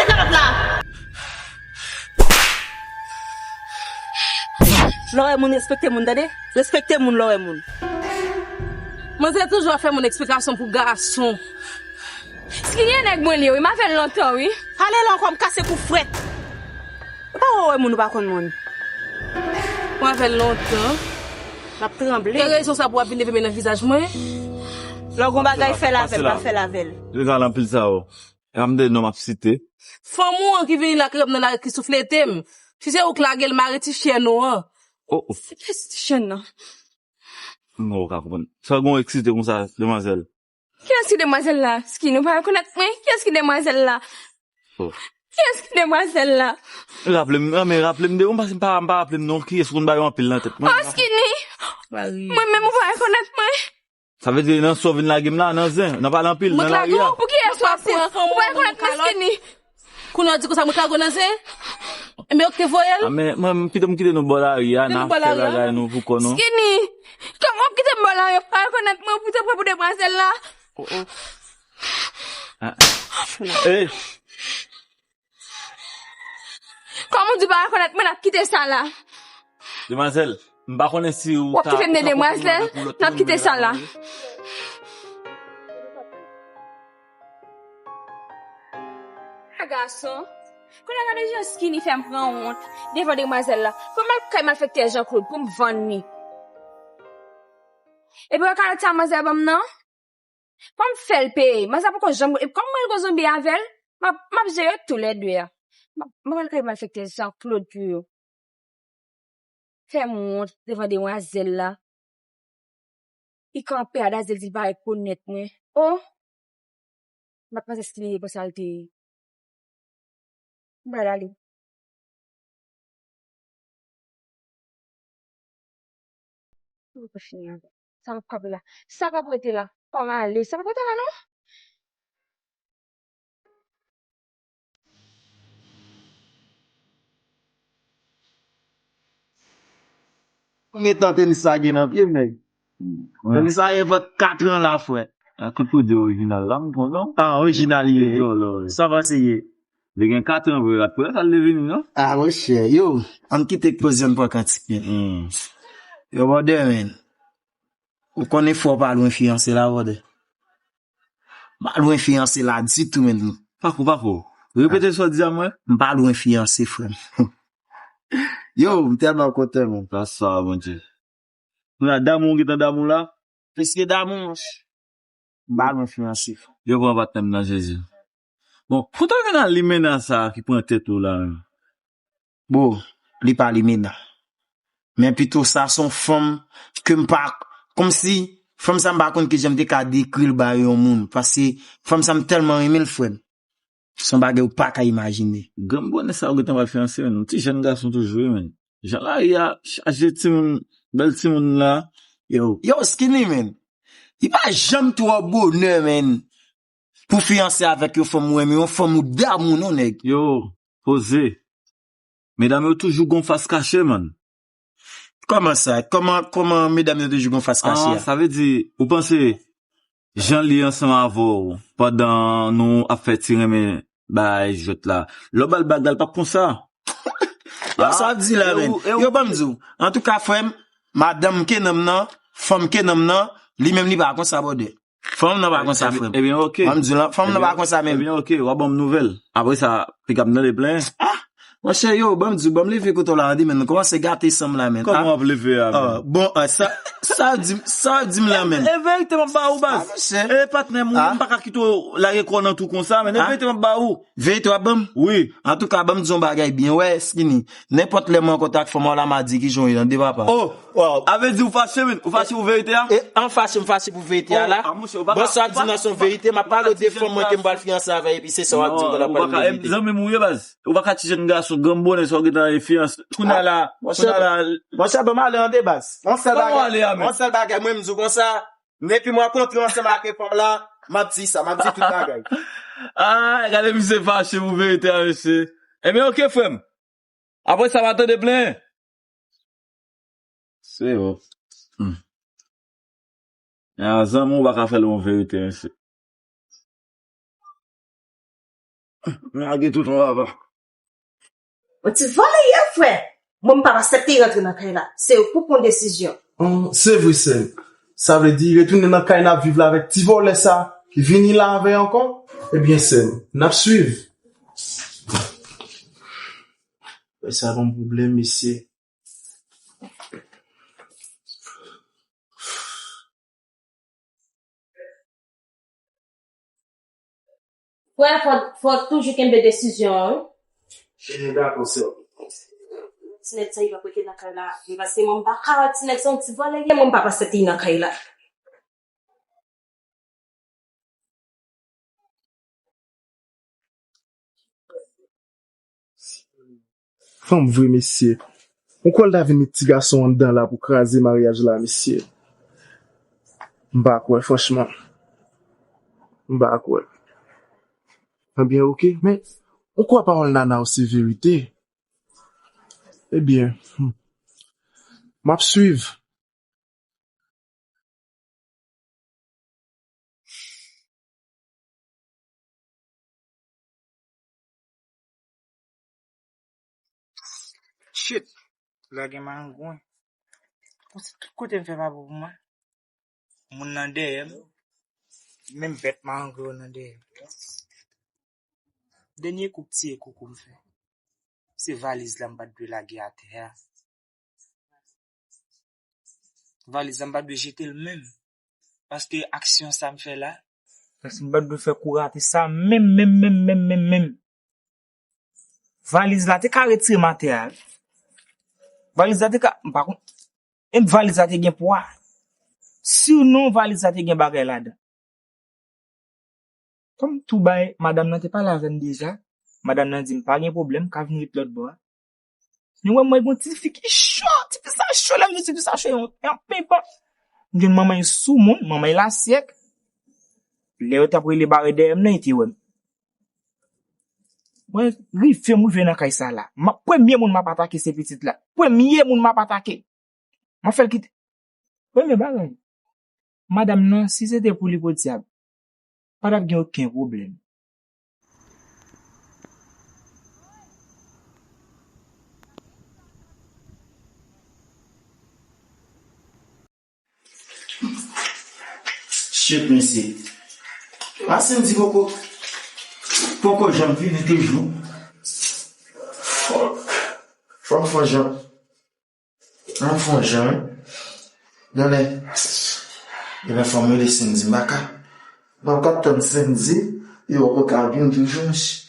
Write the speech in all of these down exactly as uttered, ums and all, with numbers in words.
Kalòt la! Lè w wè moun, respekte moun, tande? Respekte moun lè w wè moun. Manzè toujou ap fè moun eksplikasyon pou gason. Skinny e nèg mwen li ye wi, m avè l lontan wi. Pale lè ankò, m kase kou frèt. Ou pa wè w wè moun, ou pa konn moun. M avè l lontan. M ap tranble. E rezon sa pou w ap vin leve men nan vizaj mwen? Lè w gon bagay, fè l avè l, pa fè l avè l. Legal anpil sa yo. E pa m de non m ap site. Fanm ou an ki vini la, ki rep nan lari, ki souflete m. Si se ou k lage l, mare ti chèn ou an. Oh, oh. Se ki ti chèn nan? Non, ou ka konprann. Sa gon eksite konsa, demwazèl? Kiyès ki demwazèl la? Skinny, ou pa rekonèt mwen? Kiyès ki demwazèl la? Oh. Kiyès ki demwazèl la? Raple m, men raple m de ou, m pa, m pa, m pa raple m non. Kiyès konn ba yo anpil nan tèt mwen? Oh, Skinny! Mwen menm, ou pa rekonèt mwen? Sa vle di nan sa w vin lage m la, nan zen, nan pale anpil, nan lari a. Mwen k lage w, pou kiyès w ap pran? Ou pa rekonèt mwen, Skinny? Kounye a w di konsa mwen k lage w nan zen? Enben, ou k te voye l? A, men, mwen, pito m kite nou bò lari a, n a fè bagay nou pou kò nou. Skinny, kòman w ap kite m bò lari a, ou pa rekonèt mwen, ou te pran pou demwazèl la? Oh, oh. Ah. Ey! Kòm ou di w pa rekonèt mwen, n ap kite sa la. Demwazèl, m pa konnen si ou ta... W ap kite m de demwazèl, n ap kite sa la. A gason, kounye a gade jan Skinny fè m pran wont devan demwazèl la. Fò m al kay malfektè Jean Claude pou m vann li. Epi w wè kalòt sa manzè ban m nan? Fò m fè l peye. Manzè poko janm, epi kòm mwen gon zonbi avè l, m ap, m ap jere yo toulède a. M ap, m ap al kay malfektè Jean Claude pou yo. Fè m wont devan demwazèl la. Li kanpe a dazèl, di l pa rekonèt mwen. Oh! Matmwazèl Skinny, bon sa l te ye. M pral ale. Mwen pa fini avè l. Sa k ap kanpe la? Sa k ap rete la? Pa m ale. Sa k ap rete la non? Konbyen tan tenis sa gen nan pye m, nèg? Tenis sa gen vant katran la, frè. A, kout pou di orijinal la, m konn non. A, orijinal li ye. Sa pase ye. Li gen katran vre, apre sa l te vini non. A, monchè, yo, ann kite koze, ann pran kantik men. Yo, brother, men. Ou konnen fò w pa lwen fiyanse la, brother. M pa lwen fiyanse la ditou, men. Pako, pako. Repete sa w di a mwen. M pa lwen fiyanse, frè m. Yo, m tèlman kontan, men. Gras a Bondye. Kounye a, damou, w gentan damou la? Plis ke damou, monchè. M pa lwen fiyanse, frè m. Yo pran patnè m nan Jezi. Bon, kote w vin a limena sa ki pran tèt ou la menm? Bon, li pa limena. Men pito sa se yon fanm ke m pa, kòmsi, fanm sa m pa konn kijan m te ka dekri l ba yon moun. Paske fanm sa m tèlman renmen l, frè m. Se yon bagay ou pa ka imajine. Granm bonè sa ou gentan pral fiyanse, menn. Yon ti jèn gason toujou, wi, menn. Jan lari a chaje timoun, bèl timoun la. Yo, yo, Skinny, menn. Li pa janm twò bonè, menn. Pou fiyanse avèk yon fanm ou renmen, yon fanm ou damou, non, nèg. Yo, poze. Medam yo toujou gon fas kache, man. Kòman sa? Kòman, kòman medam yo toujou gon fas kache a? Ah, sa vle di, ou panse jan li ansanm avè w pandan nou ap fè ti renmen bay jwèt la, lè w ba l bag la, l p ap konsa. Yo, sa w ap di la, menn? Yo, ban m di w. Antouka, frè m, madanm ke nonm nan, fanm ke nonm nan, li menm li pa konsa, brother. Fanm nan pa konsa, frè m. Ebyen, ok. Ban m di w la, fanm nan pa konsa menm. Ebyen, ok, w a ban m nouvèl. Apre sa, pick up nan le plen. Ah! Monchè, yo, ban m di w, ban m leve kote w la, tande, menn. Nou kòmanse gate san m la, menn. Kòman w ap leve a, menn? Ah, bon, ah, sa, sa w di m, sa w di m la, menn. E verite m ap ba ou, baz. Ah, monchè. E patnè m, ou menm pa ka kite w lage kò w nan twou konsa, menn. E verite m ap ba ou. Verite w ap ban m? Wi. Antouka, ban m di w yon bagay byen. Wè, Skinny, nenpòt lè mwen an kontak fanm, w a la m a di kijan w ye, tande, papa. Oh, wow. A vle di ou fache, menn. Ou fache pou verite a? E, an fache, m fache pou verite a la. Oh, ah, monchè, ou pa ka, bon, sa w ap di nan se yon verite, m ap pale w de fanm mwen ke m pral fiyanse avè, epi se sa w ap di m nan pale de verite. Zanmi m ou ye, baz. Ou pa ka ti jèn gason, granm bonè, sa w gentan gen fiyanse. Kounye a la, kounye a la. Monchè, ban m ale an de baz. Yon sèl bagay, yon sèl bagay, mwen, m di w konsa, depi m rankontre ansanm ak fanm la, m ap di sa, m ap di tout bagay. Ah, gade misye fache pou verite a, mesye. Ebyen, ok, frè m. Apre sa, pa tande plenyen. Se bon. Hmm. Ya, zanmi w pa ka fè l yon verite, mesye. M lage tout anba. Yon ti vòlè ye, frè. Mwen, m p ap aksepte rantre nan kay la. Se ou pou pran desizyon. Oh, se vre, sè m. Sa vle di, retounen nan kay n ap viv la avèk ti vòlè sa ki vini la avè ankò? Ebyen, sè m, n ap swiv. Sa pa yon pwoblèm, mesye. Frè, fò, fò toujou kenbe desizyon an, wi. Ti nèg sa, li p ap rete nan kay la. Li pase mwen, m pa ka wè ti nèg sa, yon ti vòlè ye, mwen, m p ap aksepte li nan kay la. Fanm vre, mesye. Ou kwè l ta vin met ti gason anndan la pou kraze maryaj la, mesye? M pa kwè, franchman. M pa kwè. Ebyen, oke, men ou kwè pawòl Nana yo se verite? Ebyen, hmm. M ap swiv. Shit, la gen marangwen. Bon, se tout kote m fè pa bon pou mwen. Moun nan dèyè m. Menm bèt marangwen yo nan dèyè m. Dènye kou ti ekoko m fè. Se valiz la m pa t dwe lage atè a. Valiz la m pa t dwe jete l menm. Paske aksyon sa m fè la, paske m pa t dwe fè kou rate sa menm, menm, menm, menm, menm, menm. Valiz la te ka retire m atè a, wi. Valiz la te ka, m pa konn, e valiz la te gen pwa. Sinon, valiz la te gen bagay ladan. Kòm tou bay, madanm nan te pale avè m deja, madanm nan di m pa gen pwoblèm, ka vin ret lòt bò a. Nou wè mwen gon ti fi ki cho, ti fi sa cho, lè m di ti fi sa cho, yon, yon penpan. M jwenn manman l sou moun, manman l lasyèk. Lè yo t ap rele bare dèyè m nan, li te wè m. Mwen rive, m rive nan kay sa la. M ap, premye moun m ap atake se pitit la. Premye moun m ap atake. M ap fè l kite. Premye bagay. Madanm nan, si se te pou li podyab, pa t ap gen okenn pwoblèm. Shit, mesye. Masenn di poko, poko janm vini toujou. Fòk, fòk fò jan. An fon jan, wi. Genlè, genlè fò m rele Sendy, m pa ka. M ap ap tann Sendy, yo poko ka vin toujou, mesye.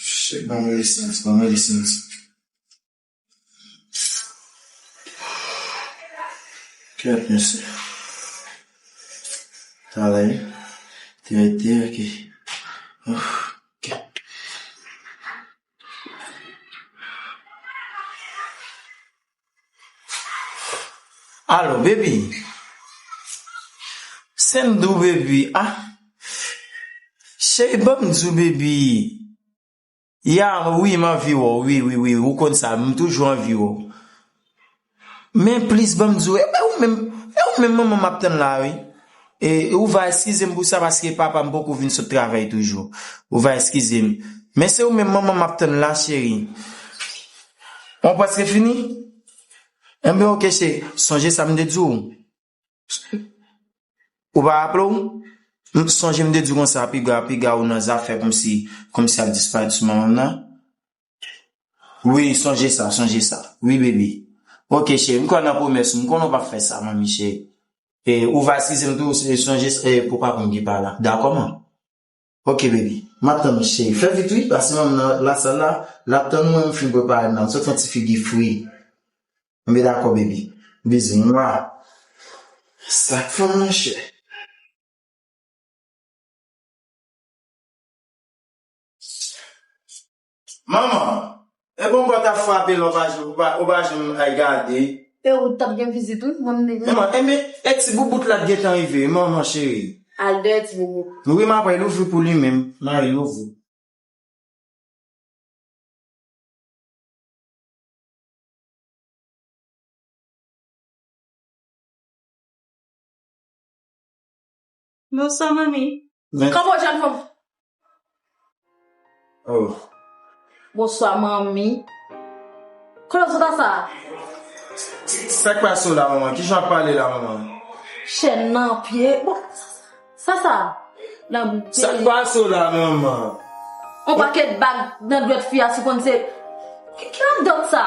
Shit, ban m rele Sendy, ban m rele Sendy. Kèt, mesye. Talè, tè, tè, ok. Ouf, ok. Alo, baby. Sendy, baby. Ah. Cheri, ban m di w, baby. Ya, wi, m anvi wè w. Wi, wi, wi. Ou konn sa, m toujou anvi wè w. Men plis ban m di w, e, e ou menm, e ou menm manman m ap tann la, wi. E ou va eskize m pou sa, paske papa m poko vin sot travay toujou. Ou va eskize m. Men se ou menm manman m ap tann la, cheri. Ou prèske fini? Enben, oke, cheri. Sonje sa m te di w. Ou pa raple w? M sonje m te di w konsa, piga, piga ou nan zafè kòmsi, kòmsi ap disparèt sou manman m nan. Wi, sonje sa, sonje sa. Wi, baby. Oke, cheri, m kwè nan pwomès ou. M konnen w p ap fè sa, manmi cheri. E, ou va eskize m tou, se sonje, e, pou papa m ki pa la. Dakò, man? Oke, baby. M ap tann ou, cheri. Fè vit, wi, paske manmi m nan lasal la, l ap tann ou, mwen, m fin prepare m la. M sot fè yon ti figi fri. Enben, dakò, baby. Bizou, mwa. Sa k fè m, monchè. Manman, e bon kò t ap frape la, ou pa, ou pa, ou pa janm al gade. E ou t ap gen vizit, wi, mwen menm. Manman, enben, e ti boubout la t gentan rive, manman cheri. Al dèyè ti boubout. Wi, m ap al ouvri pou li menm. M al ouvri. Bonswa, manmi. Men kòman w jwenn fanm? Oh. Bonswa, manmi. Kote w sot a sa? Sa k pase w la, manman? Kijan w ap pale la, manman? Chèn nan pye. Bon, sa, sa. Nan Sa k pase w la, manman? On pakèt bag nan dwèt fi a, si konn se. Ki, ki anndan sa?